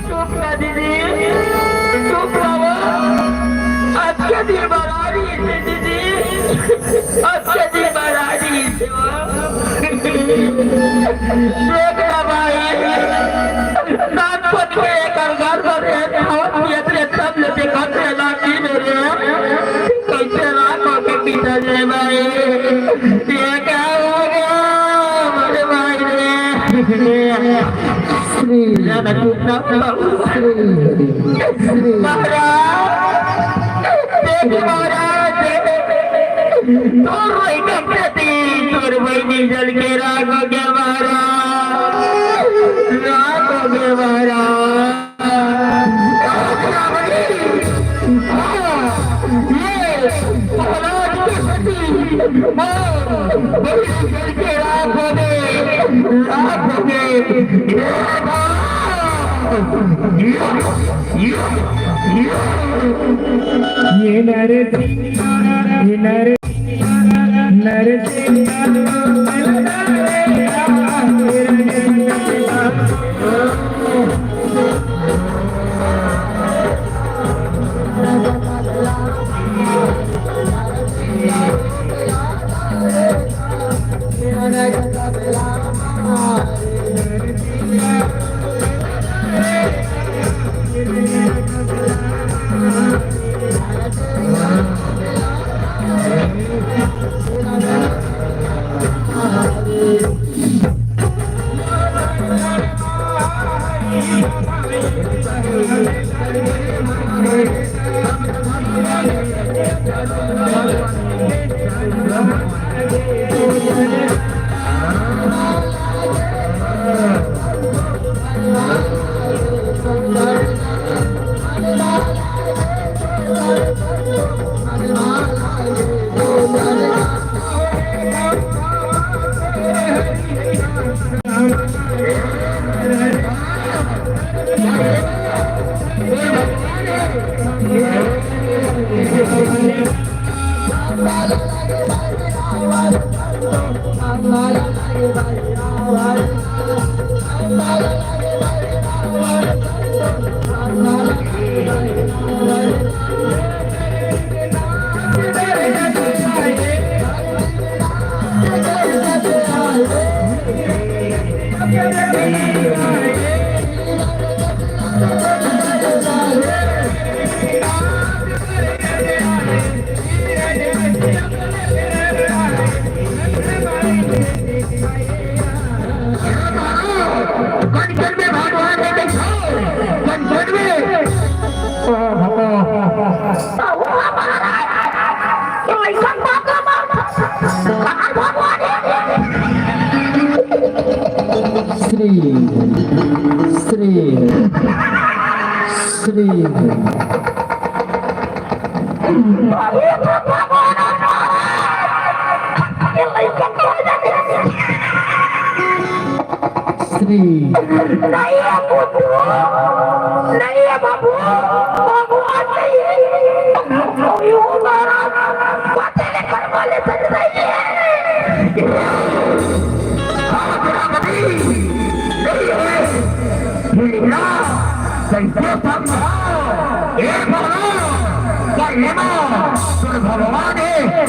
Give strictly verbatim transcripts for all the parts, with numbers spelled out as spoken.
चुप रह दीदी, चुप रहो। आज के दिन बड़ा रही है दीदी, आज के दिन बड़ा रही है। देख ना भाई, नानपन के एकर घर में रहे, खावत पियत रहे, तब ले देखत रहे, लाठी में रहे। कैसे रात होके बीता जाए भाई? ये क्या हो गया मेरे भाई रे? श्री, ज्यादा चुप ना हो। श्री, श्री। महाराज, देख महाराज, तोर वही कपड़े थी, तोर वही जल के राख हो गया महाराज, राख हो गया महाराज। ये नरे, ये नरे। श्री, श्री, श्री। श्री। नहीं है बुद्धू, नहीं है बाबू, भगवान नहीं है। कोई हो महाराज, पता नहीं। ना, संकेत हम हो, एक हो ना, पर ये ना, तोर भगवान हे।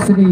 श्री।